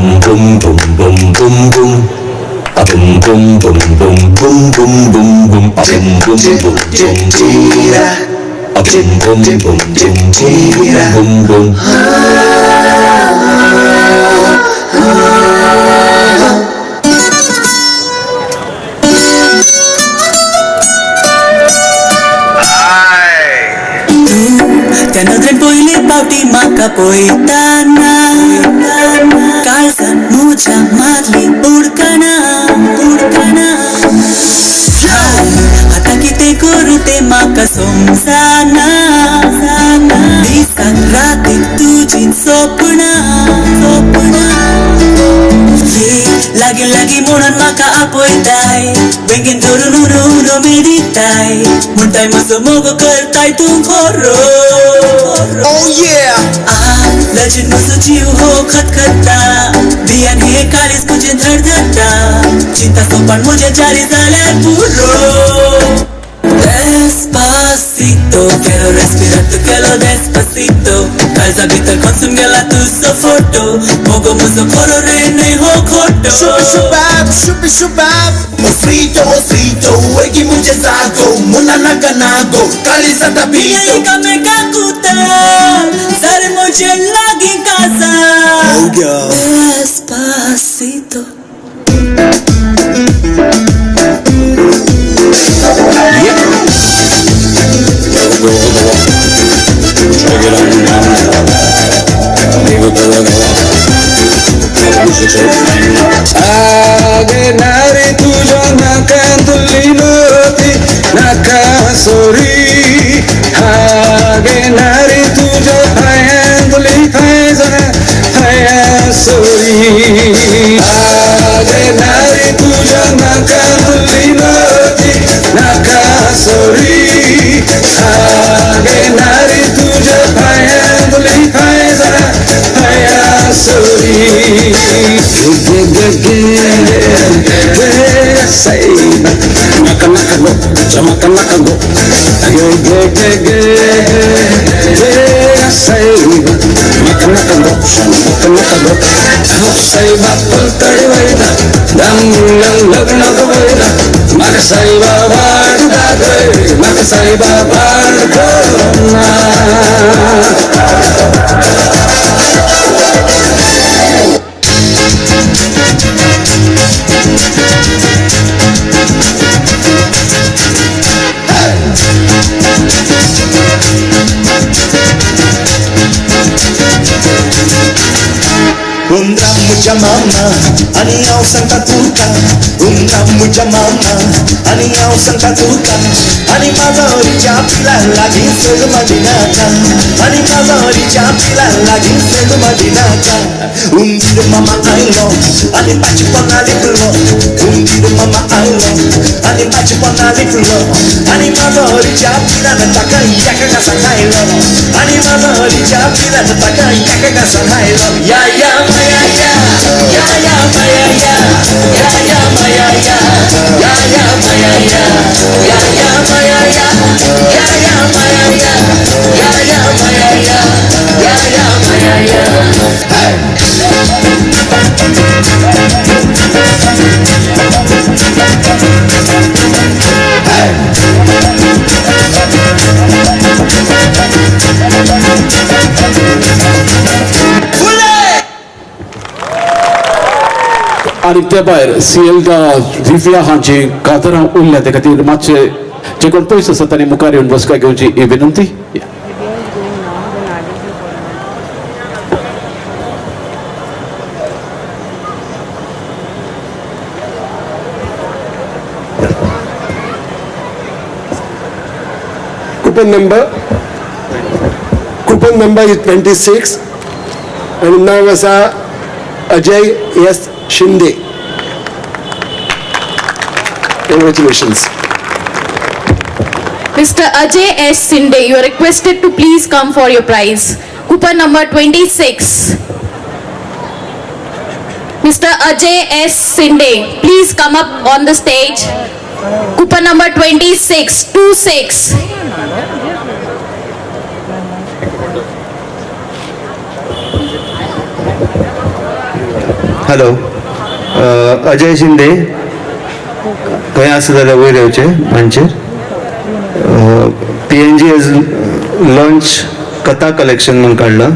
boom boom boom boom boom boom. A boom boom boom boom boom boom boom boom. A boom boom boom boom boom. A boom boom boom boom boom boom boom. त्या नदरेन पयली पावटी म्हाका पळयतना काळजान मुजा मारली उडकना उडकना. आतां कितें करूं तें म्हाका समजना. दिसाक रातीक तुजी सपनां सपनां. लागीं लागीं म्हणून म्हाका आपयताय, बेगीन धरून उरो उरो मेडिताय, म्हणटाय म्हजो मोग करताय तूं खरो. Oh yeah! लजेन म्हजो जीव हो खतखत्ता, भियान हे काळीज तुजें धडधडटा, चिंता सोपान म्हजें जारी जाल्यार पुरो. Despacito, quiero respirar tu quiero despacito. काळजा भितर खचून गेला तुजो फोटो, मोगो म्हजो खरो रे न्हय हो खोटो. Shubi shubi shubab, osito osito, egi muje zago, muna nakanago, kalisa tapito. एकामेकाकूत जर म्हजे लागीं काजा. Oh girl. Despacito. आगे नारी तुझ्या नाकांतली नती नाका सोरी. आगे नारी तुझ्या पायांतली फायजना फाया सोरी. आगे नारी तुझ्या नाकांतली नती नाका सोरी. आगे नारी तुझ्या पायांतली फायजना फाया sorry. Naka naka go, chamaka naka go. Ge ge ge ge ge saiba. Naka naka go, chamaka naka go. Saiba पलतडी वयता, दंगल लग्नाक वयता. म्हाका सायबा वाट दाखय, म्हाका सायबा वाट कळना. उमरा मुझ्या मामा आनी हांव सांगता तुका, उमरा मुझ्या मामा आनी हांव सांगता तुका, आनी माजोरीच्या पिला लागीं चल मदिनाचा, आनी माजोरीच्या पिला लागीं चल मदिनाचा. उंदीर मामा आयलो आनी भाजीपणा लिपलो, उंदीर मामा आयलो आनी भाजीपणा लिपलो, आनी माजोरीच्या पिलान ताका एका घासान खायलो, आनी माजोरीच्या पिलान ताका एका घासान खायलो. या या माया या या या माया या या या माया या या या माया या या या माया या या या माया या या या माया या या या माया या. आनी ते भायर सीएल दिव्या हांची कातरां उरल्या ते खातीर मातशे जे कोण पयस आसा तांणी मुखार येवन बसका घेवची ही विनंती. Coupon number is 26 आणि नाव आसा Ajay S Shinde. Congratulations. Mr. Ajay S. Shinde, you are requested to please come for your prize. Coupon number 26. Mr. Ajay S. Shinde, please come up on the stage. Coupon number 26, 26. Hello Ajay Shinde खंय आसा जाल्यार वयर येवचें मांचेर. PNG has launch Katha collection म्हूण काडलां.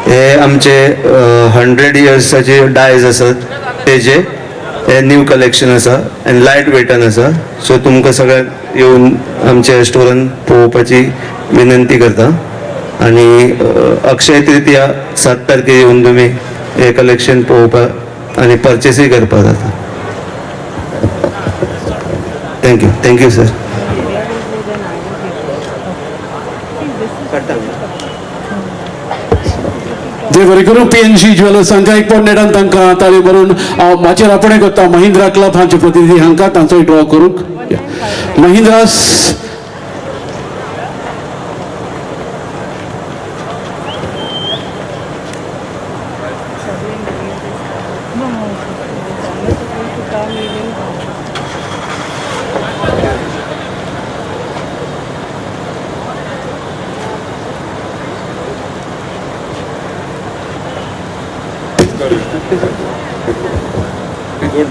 हे आमचे 100 इयर्साचे dyes आसात तेजे हे न्यू कलेक्शन आसा आनी लायट वेटान आसा. सो तुमकां सगळ्यांक येवन आमच्या स्टोरान पळोवपाची विनंती करता. आनी अक्षय तृतीया 7 तारखेर येवन तुमी हे कलेक्शन पळोवपाक आनी पर्चेसूय करपाक जाता. Thank you. Thank you sir. देव बरें करूं PNG jewellers हांकां एक पोट नेटान तांकां ताळी मारून माचयेर आपणें करता महिंद्रा क्लब हांचे प्रतिनिधी हांकां तांचोय ड्रॉ करूंक. Mahindra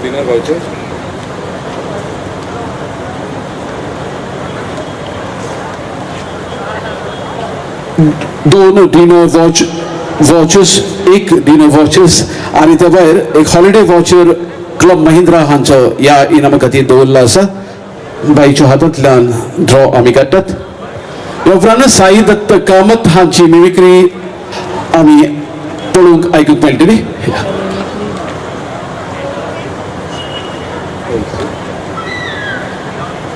Dinner voucher. दोन डिनर वॉचेस, एक डिनर वॉचेस आनी त्या भायर एक हॉलिडे वॉचर क्लब महिंद्रा हांचो ह्या इनामा खातीर दवरला आसा. बाईच्या हातांतल्यान ड्रॉ आमी काडटात. ह्या उपरांत साई दत्त कामत हांची मिमिक्री आमी पळोवंक आयकूंक मेळटली.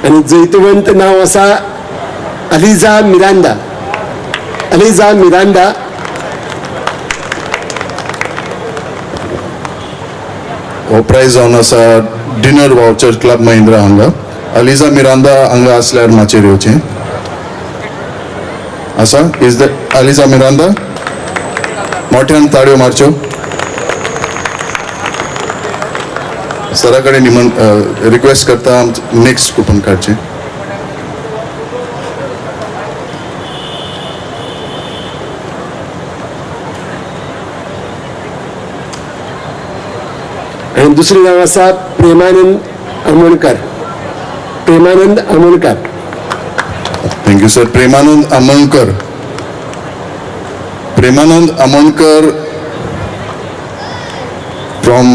आनी जैतवंत नांव आसा अलिजा मिरांडा. अलिजा मिरांडा. हो प्रायज जावन आसा डिनर वावचर क्लब महिंद्रा हांगा. अलिजा मिरांडा हांगा आसल्यार माचयेर येवचें आसा. Is the Aliza Miranda? मोठ्यान ताळयो मारच्यो. सरा कडेन निमन रिक्वेस्ट करता नेक्स्ट कुपन काडचें. आनी दुसरें नांव आसा Premanand Amonkar. Premanand Amonkar. Thank you sir. Premanand Amonkar. Premanand Amonkar from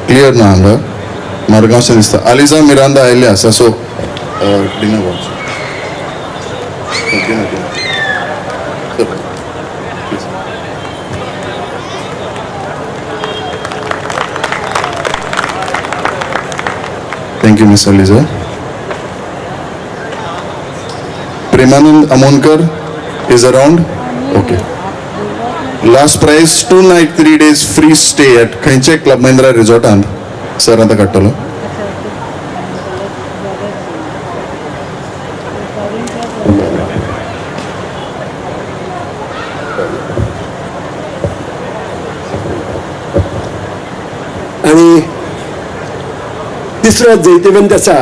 clear ना हांगा मडगांवच्यान दिसता. अलिजा मिरांडा आयिल्ले आसा. So dinner voucher. Okay okay thank you miss Aliza. Premanand Amonkar is around. Okay. Last prize 2 night 3 days free stay at खंयचे club Mahindra रिजॉर्टांत sir आतां काडटलो. आनी तिसरो जैतवंत आसा,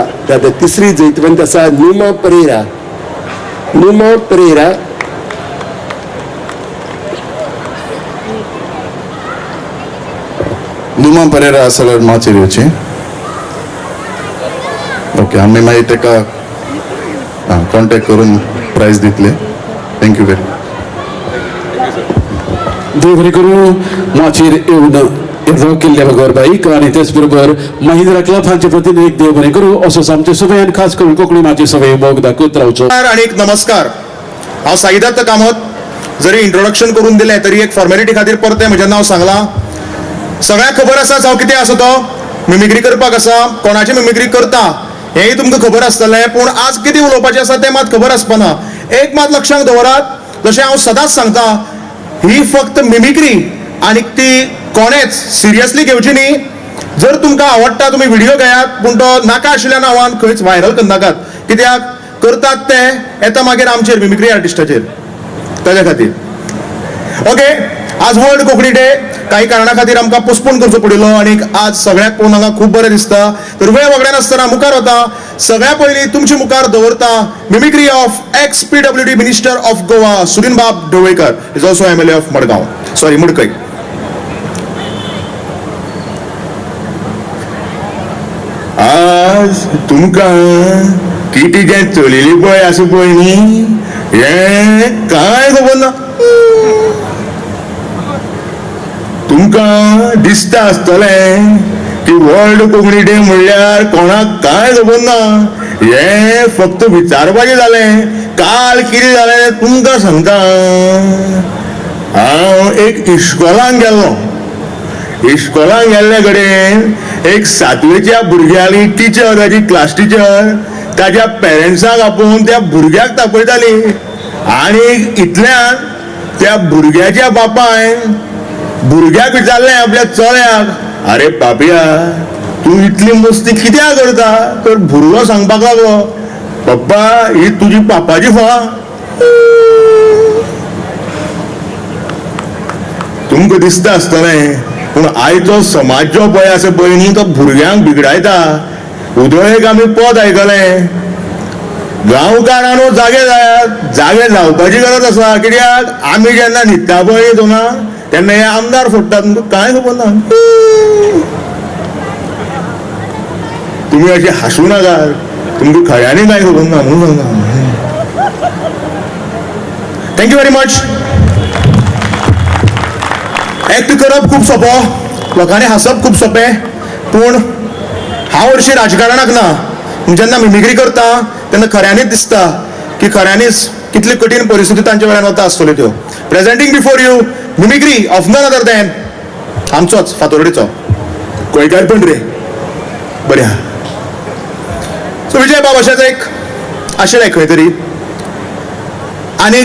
तिसरी जैतवंत आसा नुमा परेरा. नुमा परेरा. नुमा परेरा आसा जाल्यार माचयेर येवचें. ओके, आमी मागीर ताका कॉन्टेक्ट करून प्रायज दितले. Thank you very much. देव बरें करूं माचयेर येवन ड्रॉ केल्ल्या बगर बाईक आनी तेच बरोबर महिंद्रा क्लब हांचे प्रतिनिधीक देव बरें करूं असोच आमचे सभे आनी खास करून कोंकणी माची सभे मोग दाखयत रावचो. आनी एक नमस्कार. हांव साईदत्त कामत. जरी इंट्रोडक्शन करून दिलें तरी एक फॉर्मेलिटी खातीर परतें म्हजें नांव सांगलां. सगळ्यांक खबर आसा हांव कितें आसा तो मिमिक्री करपाक आसा. कोणाची मिमिक्री करता हेंय तुमकां खबर आसतलें, पूण आज कितें उलोवपाचें आसा तें मात खबर आसपाना. एक मात लक्षांत दवरात, जशें हांव सदांच सांगता, ही फक्त मिमिक्री आनी ती कोणेच सिरियसली घेवची न्ही. जर तुमकां आवडटा तुमी व्हिडिओ घेयात, पूण तो नाका आशिल्ल्या नांवान खंयच व्हायरल करनाकात. कित्याक करतात ते येता मागीर आमचेर मिमिक्री आर्टिस्टाचेर, ताज्या खातीर. ओके, आज वर्ल्ड कोंकणी डे काही कारणा खातीर आमकां पोस्टपोन करचो पडिल्लो आनी आज सगळ्यांक पळोवन हांगा खूब बरें दिसता. तर वेळ वगडायनासतना मुखार वता. सगळ्या पयलीं तुमचे मुखार दवरता mimicry of ex PWD minister of Goa Sudin Bab Dhavalikar, is also MLA of Madgaon, sorry Madkai. आज तुमकां कितें जें चलिल्ली पळय आसा पळय न्ही हें कांय खबर ना. तुमकां दिसता आसतलें की वर्ल्ड कोंकणी डे म्हणल्यार कोणाक कांय खबर ना, हें फक्त विचारपाचें जालें. काल कितें जालें तुमकां सांगता. हांव एक इश्कोलान गेल्लो. इश्कोलान गेल्ले कडेन एक सातवेच्या भुरग्याली टिचर, ताजी क्लास टिचर ताज्या पेरंट्साक आपोवन त्या भुरग्याक तापयताली आनी इतल्यान त्या भुरग्याच्या बापायन भुरग्याक विचारलें आपल्या चल्याक, अरे पापया तूं इतली मस्ती कित्याक करता? तर भुरगो सांगपाक लागलो, पप्पा ही तुजी पापाची फळां. तुमकां दिसता आसतलें पूण आयचो समाज जो पळय आसा पळय न्ही तो भुरग्यांक बिगडायता. उदळेक आमी पद आयकलें, गांवकारांनो जागे जायात, जागे जावपाची गरज आसा. कित्याक आमी जेन्ना न्हिदता पळय ना तेन्ना हे आमदार फोडटात, कांय खबर ना. तुमी अशें हांसूं नाकात, तुमकां खऱ्यांनी कांय खबर ना म्हणून सांगता. Thank you very much. Act करप खूब सोंपो, लोकांनी हांसप खूब सोंपें, पूण हांव हरशीं राजकारणाक ना. जेन्ना मिमिक्री करता तेन्ना खऱ्यांनीच दिसता की खऱ्यांनीच कितली कठीण परिस्थिती तांच्या वेळान वता आसतल्यो त्यो. Presenting before you mimicry of none other than आमचोच फातोर्डेचो गोंयकार पण रे बरें आहा. सो विजय बाब अशेंच एक आशिल्लें खंय तरी आनी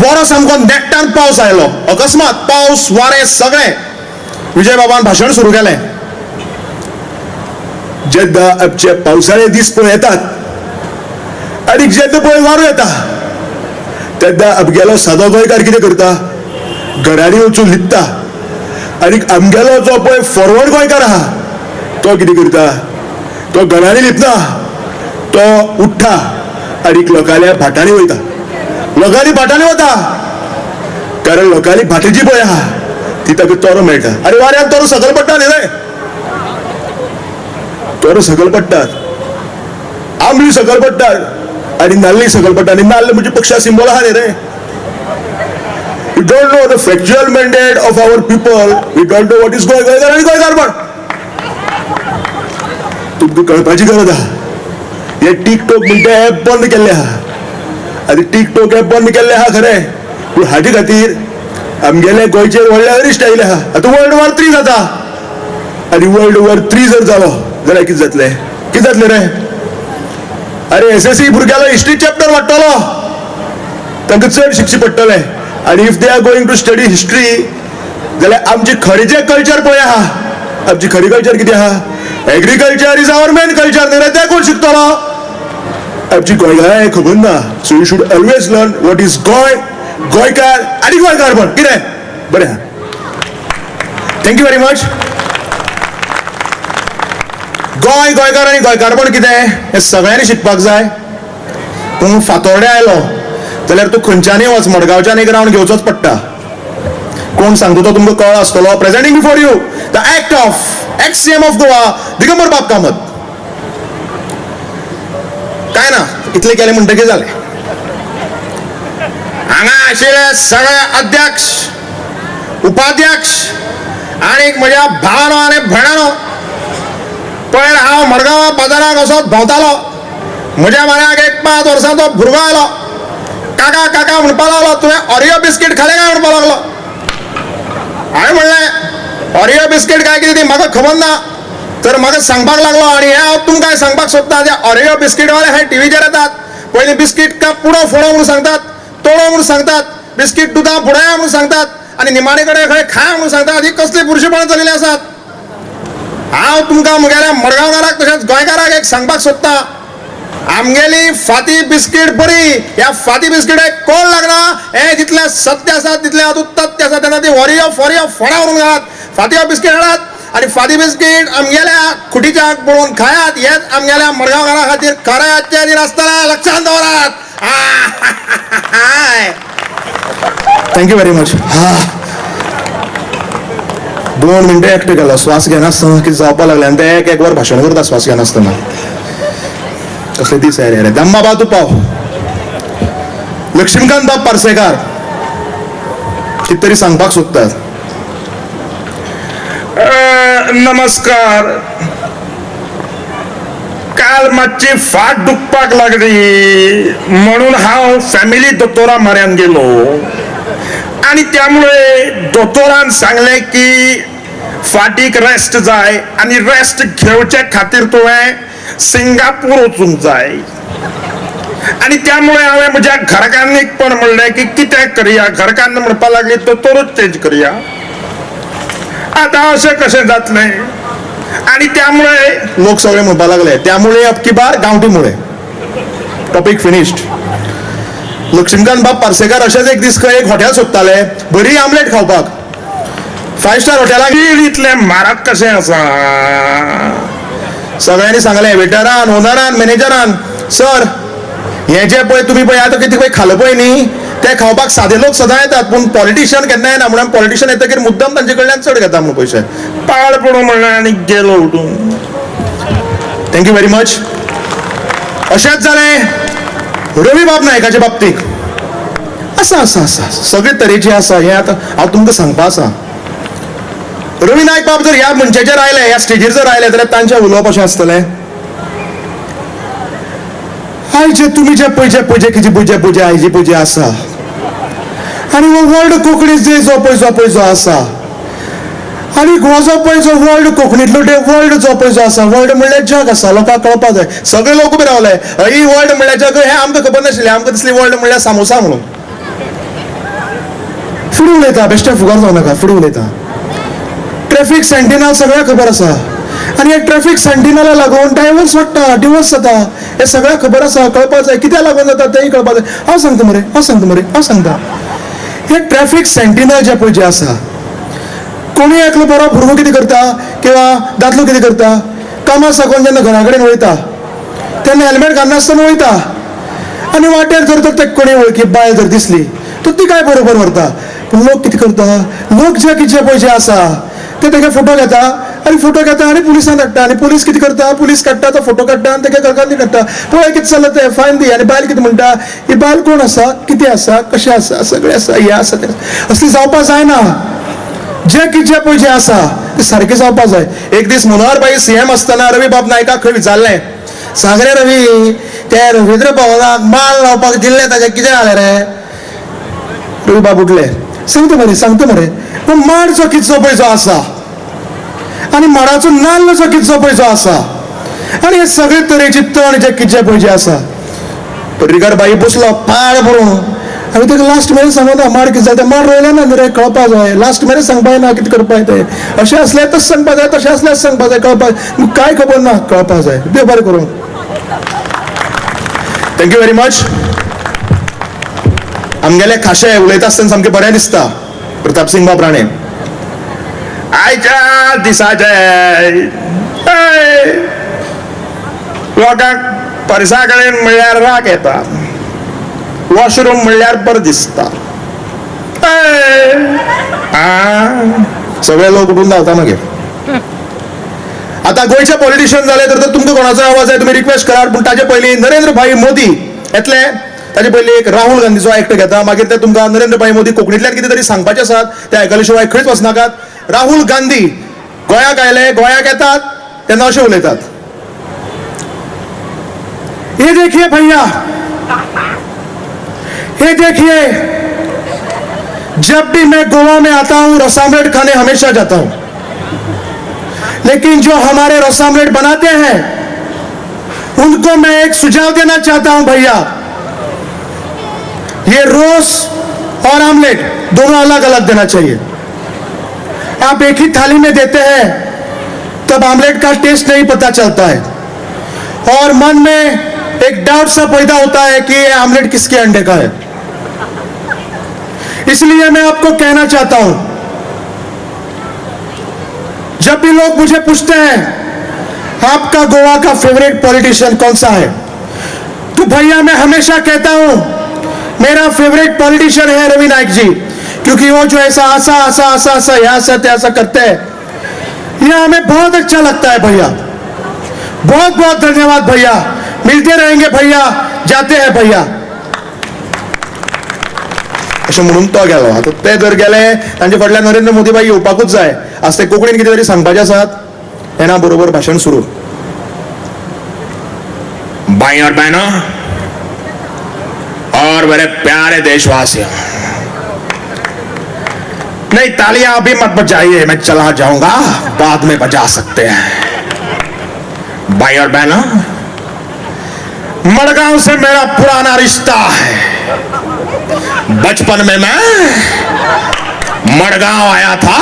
बरो सामको नेट्टान पावस आयलो. अकस्मात पावस वारें सगळें. विजय बाबान भाशण सुरू केलें. जेन्ना आमचे पावसाळे दीस पळय येतात आनी जेन्ना पळय वारो येता तेन्ना आमगेलो सादो गोंयकार कितें करता, घरांनी वचून लिपता. आनी आमगेलो जो पळय फॉरवर्ड गोंयकार आहा तो कितें करता, तो घरांनी लिपना, तो उठ्ठा आनी लोकांल्या भाटांनी वयता. लोकांनी भाटांनी वता कारण लोकांनी भाटी जी पळय आहा ती ताका तोरो मेळटा. आनी वाऱ्यान तोरो सकयल पडटा न्ही रे, तोरो सकयल पडटात, आंबली सकयल पडटात आनी नाल्ली सकयल पडटा. आनी नाल्ल म्हणजे पक्षा सिंबल आहा न्ही रे. You don't know the factual mandate of our people. You don't know what is Goa, गोंयकार आनी गोंयकारपण तुमकां कळपाची गरज आहा. हे टिकटॉक म्हणटा ऍप बंद केल्लें आहा आनी टिकटॉक ऍप बंद केल्लें आहा खरें, पूण हाजे खातीर आमगेले गोंयचेर व्हडले अरिश्ट आयिल्लें आहा. आतां वर्ल्ड वॉर 3 जाता आनी वर्ल्ड वॉर 3 जर जालो जाल्यार कितें जातलें, कितें जातलें रे? अरे एसएससी भुरग्यालो हिस्ट्री चॅप्टर वाडटलो, तांकां चड शिकचें पडटलें. आनी if they are going to study history जाल्यार आमचें खरें जें कल्चर पळय आहा, आमची खरी कल्चर कितें आहा, agriculture is our main culture न्ही रे, तें कोण शिकतलो? आमची गोंयकारां खबर ना. So you should always learn what is Goa, गोंयकार आनी गोंयकारपण कितें बरें आहा. Thank you very much. Goa, गोंयकार आनी गोंयकारपण कितें हें सगळ्यांनी शिकपाक जाय. पूण फातोर्डे आयलो जाल्यार तूं खंयच्यानय वच, मडगांवच्यान एक रावंड घेवचोच पडटा. कोण सांगता तो तुमकां कळ्ळो आसतलो. Presenting before you the act of ex CM of Goa Digambar Bab Kamat. काय ना इतलें केलें म्हणटकीर जालें. हांगा आशिल्ले सगळे अध्यक्ष, उपाध्यक्ष आनी म्हज्या भावानो आनी भयणानो, पयर हांव मडगांव बाजाराक वचत भोंवतालो. म्हज्या म्हऱ्याक एक 5 वर्सांचो भुरगो आयलो. काका काका म्हणपाक लागलो, तुवें ओरियो बिस्कीट खालें काय म्हणपाक लागलो. हांवें म्हणलें ओरियो बिस्कीट काय कितें ती म्हाका खबर ना. तर म्हाका सांगपाक लागलो आनी हें हांव तुमकां सांगपाक सोदता, ते ओरियो बिस्कीटवाले हे टिवीचेर येतात, पयलीं बिस्कीट का पुडो फोडो म्हणून सांगतात, तोडो म्हणून सांगतात, बिस्कीट दुदां बुडया म्हणून सांगतात आनी निमाणे कडेन खंय खा म्हणून सांगतात. ही कसली बुरशीपणां चलिल्लीं आसात. हांव तुमकां म्हगेल्या मडगांवकाराक तशेंच गोंयकाराक एक सांगपाक सोदता, आमगेली फाती बिस्कीट बरी, ह्या फाती बिस्किटाक कोण लागना. हें जितलें सत्य आसा तितलें हातूंत तथ्य आसा. तेन्ना ती ओरियो फोरियो फोणा व्हरून घालात, फातयो बिस्कीट हाडात आनी फाती बिस्कीट आमगेल्या खुटीच्याक पळोवन खायात. हेंच आमगेल्या मडगांवकारा खातीर खरें आजच्या दिन आसतना लक्षांत दवरात. Thank you very much. हा 2 मिनटां एकटें केलो, श्वास घेनासतना कितें जावपाक लागलें आनी ते एक एक वर भाशण करता श्वास घेनासतना. कसले दीस आयले रे. दामबा बा तूं पाव. लक्ष्मीकांत बाब पार्सेकार कितें तरी सांगपाक सोदतात. नमस्कार. काल मातशी फाट दुखपाक लागली म्हणून हांव फॅमिली दोतोरा म्हऱ्यान गेलो आनी त्यामुळे दोतोरान सांगलें की फाटीक रेस्ट जाय आनी रेस्ट घेवचे खातीर तुवें सिंगापूर वचूंक जाय. आनी त्यामुळे हांवें म्हज्या घरकान्नीक पण म्हणलें की कितें करया. घरकान्न म्हणपाक लागली दोतोरूच चेंज करया. आतां अशें कशें जातलें. आनी त्यामुळे लोक सगळे म्हणपाक लागले त्यामुळे अबकी बार गांवठीमुळे. Topic finished. Laxmikant बाब पार्सेकार अशेंच एक दीस खंय एक हॉटेल सोदताले बरी आमलेट खावपाक. 5 स्टार हॉटेलाक इतलें म्हारग कशें आसा. सगळ्यांनी सांगलें वेटरान, ओनरान, मॅनेजरान, सर हें जें पळय तुमी पळय आतां कितें पळय खालें पळय न्ही ते खावपाक सादे लोक सदां येतात पूण पॉलिटिशियन केन्ना येना म्हणून पॉलिटिशियन येतकीर मुद्दम तांचे कडल्यान चड घेता म्हणून पयशे. पाड पडूं म्हणलें आनी गेलो उठून. Thank you very much. अशेंच जालें रवी बाब नायकाच्या बाबतींत. आसा आसा आसा सगळे तरेचे आसा. हें आतां हांव तुमकां सांगपा आसा. रवी नायक बाब जर ह्या मनशाचेर आयले, ह्या स्टेजीर जर आयले जाल्यार तांचें उलोवप अशें आसतलें. आयजे तुमी जे पळय जे पळय कितें पुजे पुजे आयजी पुजे आसा आनी हो वर्ल्ड कोंकणी जे जो पळय जो पळय जो आसा आनी हो जो पळय जो वर्ल्ड कोंकणींतलो डे वर्ल्ड जो पळय जो आसा, वर्ल्ड म्हणल्यार जग आसा, लोकांक कळपाक जाय. सगळे लोक उबे रावले. ही वर्ल्ड म्हणल्यार जग हें आमकां खबर नाशिल्लें. आमकां दिसली वर्ल्ड म्हणल्यार सामोसा म्हणून. फुडें उलयता बेश्टे फुगार जावं नाका. फुडें उलयता. ट्रॅफीक सेंटिनल सगळ्यांक खबर आसा आनी हे ट्रॅफीक सेंटिनला लागून डायवर्स वाडटा, डिवोर्स जाता. हें सगळ्यांक खबर आसा, कळपाक जाय. कित्याक लागून जाता तेंय कळपाक जाय. हांव सांगता मरे, हांव सांगता मरे, हांव सांगता. हे ट्रॅफीक सेंटिनल जे पळय जे आसा, कोणूय एकलो बरो भुरगो कितें करता किंवा दादलो कितें करता, कामा साकून जेन्ना घरा कडेन वयता तेन्ना हेल्मेट घालनासतना वयता आनी वाटेर जर तर ते कोणी वळखी बायल जर दिसली तर ती काय बरोबर व्हरता. पूण लोक कितें करता, लोक जे कितें पळय जे आसा ते तेगे फोटो घेता आनी फोटो घेता आनी पुलिसांक धाडटा आनी पुलीस कितें करता, पुलीस काडटा तो फोटो काडटा आनी तेगे घरकान्नी काडटा, पळय कितें चल्लां तें, फायन दी. आनी बायल कितें म्हणटा, ही बायल कोण आसा, कितें आसा, कशें आसा, सगळें आसा, हें आसा तें आसा. असली जावपा जायना. जे कितें पळय जें आसा तें सारकें जावपा जाय. एक दीस मनोहर भाई सीएम आसतना रवी बाब नायकाक खंय विचारलें, सांग रे रवी, ते रवींद्र भवनाक माल लावपाक दिल्लें ताजें कितें जालें रे. रवी बाब उठले, सांगता मरे, सांगता मरे, पूण माड जो कितलो पळय जो आसा आनी माडाचो नाल्ल जो कितलो पळय जो आसा आनी हे सगळे तरेची तण जे कितें पळय जे आसा. पर्रीकार बाई बसलो पाड पडून. आनी ताका लास्ट मेरेन सांगना माड कितें जाता, माड रोयलें ना न्ही रे, कळपा जाय. लास्ट मेरेन सांगपा ना कितें करपा तें. अशें आसल्यार तशें सांगपा जाय, तशें आसल्यार सांगपा जाय, कळपा कांय खबर ना, कळपा जाय. देव बरें करूं. Thank you very much. आमगेले खाशे उलयता आसतना सामकें बरें दिसता. प्रताप सिंग बाब राणे. आयच्या दिसाचे लोकांक परसा कडेन म्हणल्यार राग येता, वॉशरूम म्हणल्यार बरें दिसता. सगळे लोक उठून धांवता मागीर. आतां गोंयचे पॉलिटिशियन जाले तर तुमकां कोणाचो आवाज जाय तुमी रिक्वेस्ट करात, पूण ताजे पयलीं नरेंद्र भाई मोदी येतले. ताजे पयलीं एक राहुल गांधीचो एक्ट घेता, मागीर ते तुमकां नरेंद्र भाई मोदी कोंकणींतल्यान कितें तरी सांगपाचें आसात ते आयकले शिवाय खंयच वचनाकात. राहुल गांधी गोंयाक आयले, गोंयाक येतात तेन्ना अशें उलयतात, ये देखिए भैया, ये देखिए, जब भी मैं गोवा में आता हूं रस आमलेट खाने हमेशा जाता हूं, लेकिन जो हमारे रस आमलेट बनाते हैं उनको मैं एक सुझाव देना चाहता हूं भैया, ये रोस और आमलेट दोनों अलग अलग देना चाहिए। आप एक ही थाली में देते हैं तब आमलेट का टेस्ट नहीं पता चलता है और मन में एक डाउट सा पैदा होता है कि ये आमलेट किसके अंडे का है। इसलिए मैं आपको कहना चाहता हूं, जब भी लोग मुझे पूछते हैं आपका गोवा का फेवरेट पॉलिटिशियन कौन सा है, तो भैया मैं हमेशा कहता हूं मेरा फेवरेट पॉलिटिशियन है रवि नाइक जी, क्योंकि वो जो ऐसा आसा आसा आसा आसा यहां से ऐसा करते हैं, यह हमें बहुत अच्छा लगता है भैया। बहुत बहुत धन्यवाद भैया, मिलते रहेंगे भैया, जाते हैं भैया, अशें म्हणून तो गेलो. आतां ते जर गेले तांचे फाटल्यान नरेंद्र मोदी भाई येवपाकूच जाय. आज ते कोंकणीन कितें तरी सांगपाचें आसात. येना बरोबर भाशण सुरू. भाई और बहनों और मेरे प्यारे देशवासियों, नहीं तालियां अभी मत बजाइए, मैं चला जाऊंगा, बाद में बजा सकते हैं. भाई और बहनों, मडगांव से मेरा पुराना रिश्ता है. बचपन में मैं मडगांव आया था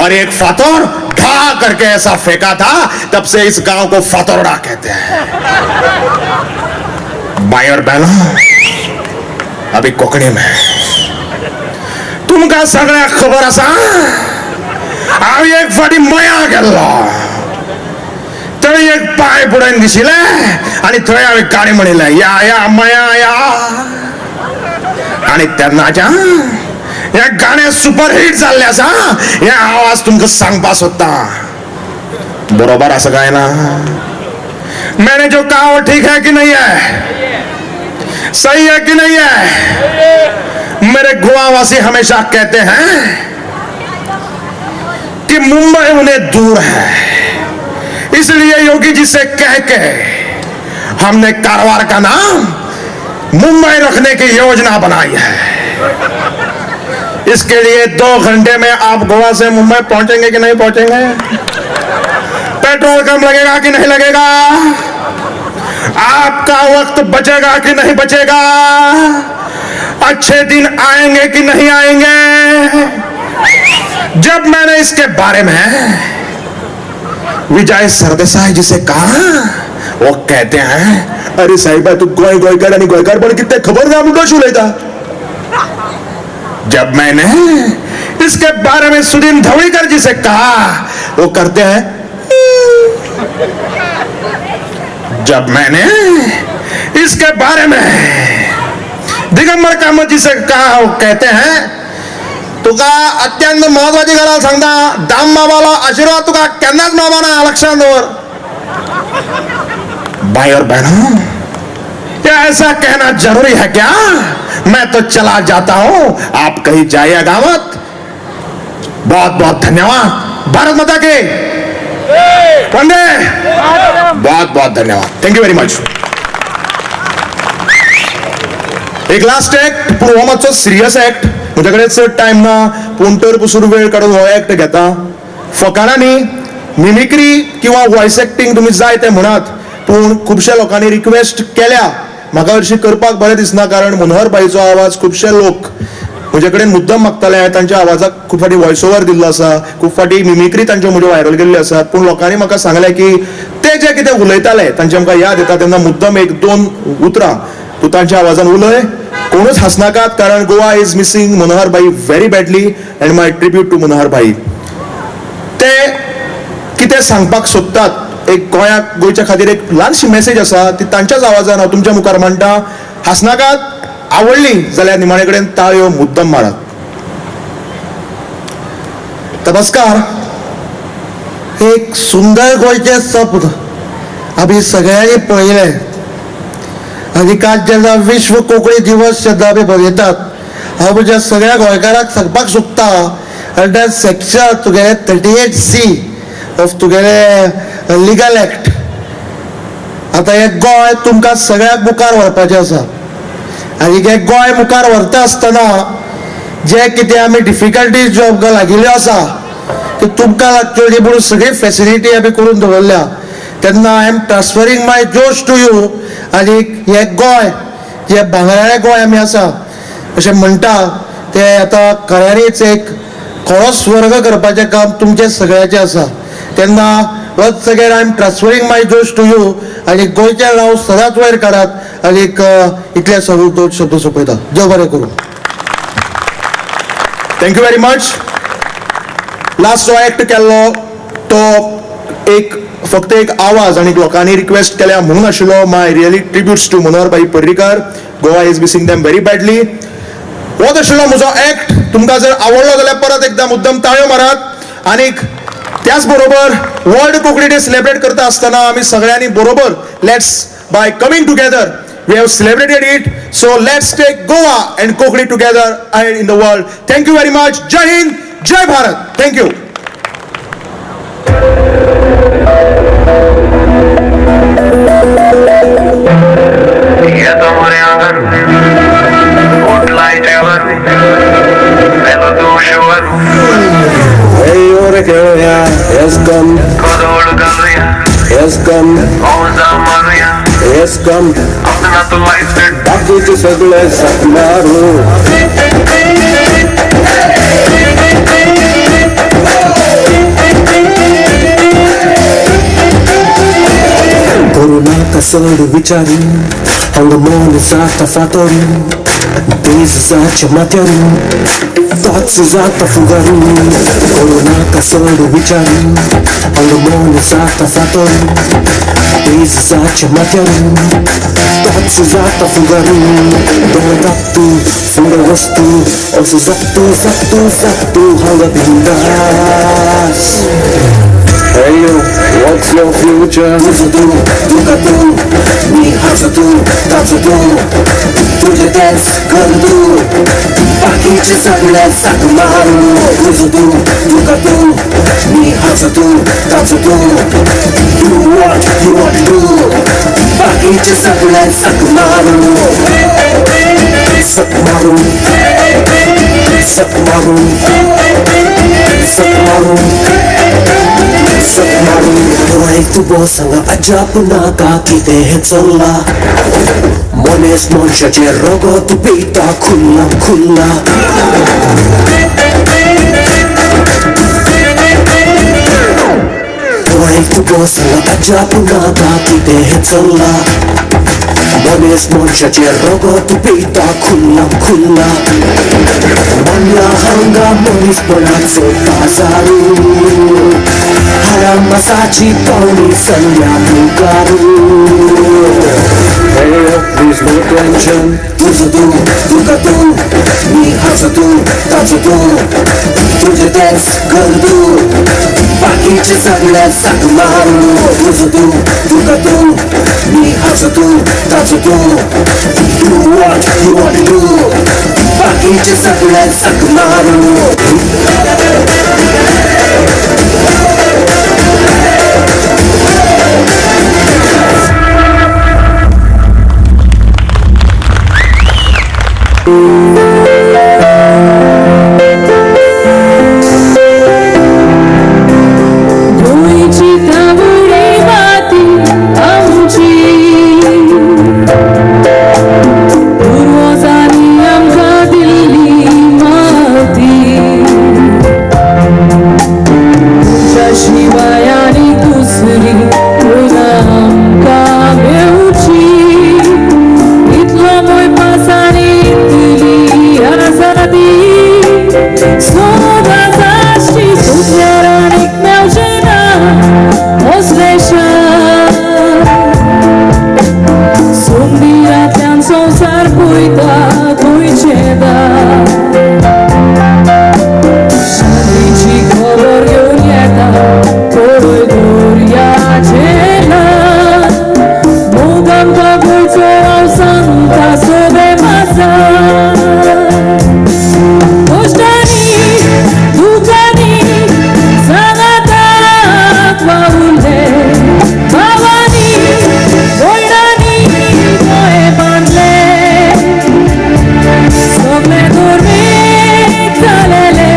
और एक फातोर ढा करके ऐसा फेंका था, तब से इस गांव को फातोरड़ा कहते हैं. भाई और बहनों, अभी कोकणी में तुमका सगळ्या खबर आसा, हांव एक फाटी मया गेल्लो, थंय एक पांय बुडोवन दिशिल्ले आनी थंय हांवें गाणें म्हणिल्लें, या या मया या. आनी तेन्नाच्यान हें गाणें सुपर हिट जाल्लें आसा. हें हांव आज तुमकां सांगपाक सोदतां. बरोबर आसा काय ना? मैंने जो कहा वो ठीक है कि नहीं है? सही है कि नहीं है? मेरे गोवावासी हमेशा कहते हैं कि मुंबई उन्हें दूर है, इसलिए योगी जी से कह के हमने कारवार का नाम मुंबई रखने की योजना बनाई है. इसके लिए 2 घंटे में आप गोवा से मुंबई पहुंचेंगे कि नहीं पहुंचेंगे? पेट्रोल कम लगेगा कि नहीं लगेगा? आपका वक्त बचेगा कि नहीं बचेगा? अच्छे दिन आएंगे कि नहीं आएंगे? जब मैंने इसके बारे में विजय सरदेसाई जी से कहा, वो कहते हैं, अरे साहिबा तू गोय गोयकार आणि गोयकार पण किती खबर ना म्हणून उलयता. जब मैंने इसके बारे में सुदीन धवलीकर जी से कहा, वो करते हैं. जब मैंने इसके बारे में दिगंबर कामत जी से कहा, वो कहते हैं, तुका अत्यंत महत्वाची गजाल सांगता, दाम बाबालो आशीर्वाद तुका केन्नाच मेळना, लक्षात दवर. भाई और बहनों, क्या ऐसा कहना जरूरी है क्या? मैं तो चला जाता हूं, आप कहीं जाइएगा मत. बहुत बहुत धन्यवाद. भारत माता की वंदे. बहुत बहुत धन्यवाद. Thank you very much. एक लास्ट एक्ट, पूण हो मातसो सिरियस एक्ट. म्हजे कडेन चड टायम ना, पूण तर पसून वेळ काडून हो एक्ट घेता. फकाणां न्ही, मिमिक्री किंवा वॉयस एक्टिंग तुमी जाय तें म्हणात, पूण खुबश्या लोकांनी रिक्वेस्ट केल्या. म्हाका हरशीं करपाक बरें दिसना, कारण मनोहर भाईचो आवाज खुबशे लोक म्हजे कडेन मुद्दम मागताले. हांवें तांच्या आवाजाक खूब फावटी वॉयस ओवर दिल्लो आसा, खूब फावटी मिमिक्री तांच्यो म्हज्यो व्हायरल केल्ल्यो आसात. पूण लोकांनी म्हाका सांगलें की ते जे कितें उलयताले तांचे आमकां याद येता तेन्ना मुद्दम 1-2 उतरां तूं तांच्या आवाजान उलय, कोणूच हांसनाकात, कारण Goa is missing Manohar bhai very badly and my tribute to Manohar bhai. ते कितें सांगपाक सोदतात, एक गोंयाक गोंयच्या खातीर एक ल्हानशी मेसेज आसा, ती तांच्याच आवाजान हांव तुमच्या मुखार मांडटा. हांसनाकात, आवडली जाल्यार निमाणे कडेन ताळयो मुद्दम मारात. नमस्कार. एक सुंदर गोंयचें सपन आमी सगळ्यांनी पळयलें आनी काल जेन्ना विश्व कोंकणी दिवस जेन्ना आमी मनयतात, हांव म्हज्या सगळ्या गोंयकारांक सांगपाक सोदता, अंडर सेक्शन तुगेलें 38C of तुगेलें लिगल एक्ट, आतां हें गोंय तुमकां सगळ्यांक मुखार व्हरपाचें आसा. आनी हें गोंय मुखार व्हरता आसतना जे कितें आमी डिफिकल्टीज ज्यो आमकां लागिल्ल्यो आसा त्यो तुमकां लागच्यो न्ही म्हणून सगळी फेसिलिटी आमी करून दवरल्या. तेन्ना I am transferring my josh to you. आनी हें गोंय जें भांगराळें गोंय आमी आसा अशें म्हणटा तें आतां खऱ्यांनीच एक खरो स्वर्ग करपाचें काम तुमचें सगळ्याचें आसा. तेन्ना once again I am transferring my josh to you. आनी गोंयचें नांव सदांच वयर काडात आनी इतले सगळे दोन शब्द सोंपयता. देव बरें करूं. Thank you very much. Last जो एक्ट केल्लो तो एक फक्त एक आवाज आनी लोकांनी रिक्वेस्ट केल्या म्हणून आशिल्लो. My really tributes to Manohar bhai Parrikar. Goa is missing them very badly. होच आशिल्लो म्हजो एक्ट. तुमकां जर आवडलो जाल्यार परत एकदां मुद्दम ताळयो मारात. आनीक त्याच बरोबर वर्ल्ड कोंकणी डे सेलिब्रेट करता आसतना आमी सगळ्यांनी बरोबर let's By coming together we have celebrated it. So let's take Goa and Konkani together ahead in the world. Thank you very much. Jai Hind, Jai Bharat. Thank you. Yes, come. Yes, come. Yes, come. बाकीचे सगळे सकमारू. करू नाका चड विचारू, हांगा मन जाता फातरू, पेज जाच्या माथ्यारू, थॉट्स जाता फुगारू. करू नाका चड विचारू, हांगा मन जाता फातरू, पेज जाच्या माथ्यारू, थॉट्स जाता फुगारू. दोळे धापतू फुडें वस्तू, असो जातू जातू जातू हांगा बिंदास. Hey you, what's your future? तुझं तू, तुका तू, मी हाचो तू, ताचो तू, तुझे तेच कर तू, बाकीचे सगळे साक मारू. तुझं तू, तुका तू, मी हाचो तू, ताचो तू, do what you want to do, बाकीचे सगळे साक मारू. साक मारू, साक मारू, साक मारू, सकमारू. तू बस हांगा अजाप नाका कितें हें चल्लां, मनीस मनशाचें रगत पिता खुल्ला खुल्ला. तू बस हांगा अजाप नाका कितें हें चल्लां, मनीस मनशाचें रगत पिता खुल्ला खुल्ला. म्हणला हांगा मनीसपणाचो बाजारू, हाडामासाची पावणी चल्ल्या मुखारू. Hey, please no tension. तुझं तू, तुका तू, मी हाचो तू, ताचो तू, तुझे तेच कर तू, बाकीचे सगळे साक मारू. तुझं तू, तुका तू, मी हाचो तू, ताचो तू, do what you want to do, बाकीचे सगळे साक मारू. गोंयची तांबडी माती आमची, पुर्वजांनी आमकां दिल्ली माती, तुमच्या शिवाय आनी दुसरी खंय आमकां मेवची, इतलो मोयपास आनी इतली आजादी, सदांच आसची सोदल्यार आनीक मेवचें ना असलें शान. सुंदीरांतल्यान संवसार पळयता गोंयचें दार, शांतीची खबर घेवन येता पळय दर्याचें ल्हार, मोग आमकां गोंयचो हांव सांगता सोबे मासा. कश्टांनी दुखांनी सांगाताक वावुरले, भावांनी भयणांनी गोंय बांदले, सगळे धर्मीक जालेले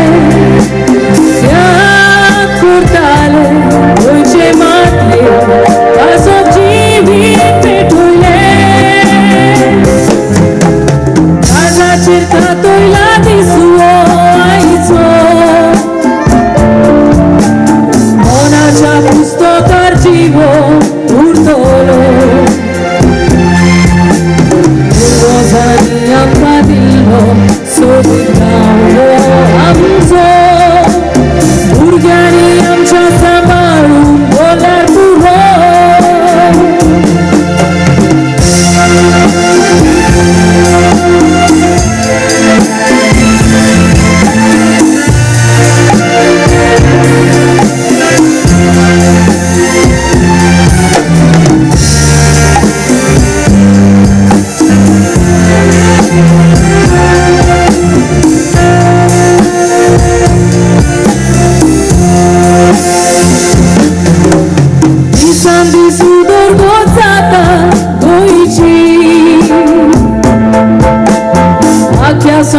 त्याग करताले, गोंयचे मातये पासत जिवीत पेटयले, काळजाचेर तातयला दिसवो आयचो, मनाच्या पुस्तकार जिवो उरतलो, पुर्वजांनी आमकां दिल्लो सोबीत गांव हो आमचो, भुरग्यांनी आमच्या सांबाळून दवरल्यार पुरो.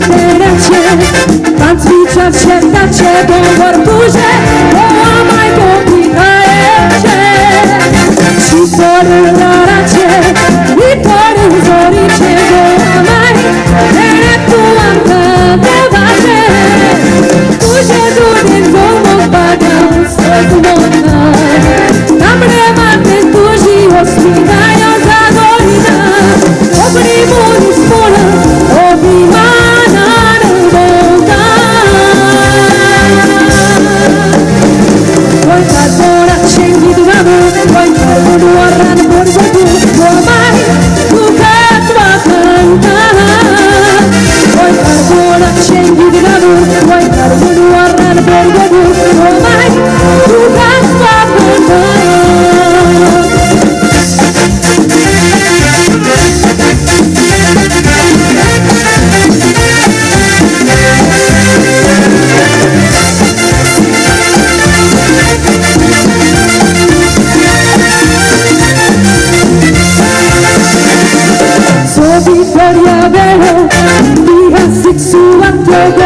तेऱ्याचे पांचवीच्या शेताचे दोंगर तुझे गोवा माय गोपिकायेचे शितोड दाराचे नितोड जोरीचे गोवा माय तेणे तूं आमकां देवाचे तुझे जोडीन गोमोक बागां सजमोना तांबडे मातेन तुजी अस्मिताय जागोरिना कोंकणी मनीस म्हूण अभिमानान भोंवता गोंयकार कोणाचें गीत गावूं गोंयकार म्हूण वरान बडबडूं गोवा माय तुकाच वाखाणटा गोंयकार कोणाचें गीत गावूं गोंयकार म्हूण वरान बडबडूं गोवा माय तुकाच वाखाणटा. Sobi दर्या वेळो इतिहासीक सुवातो.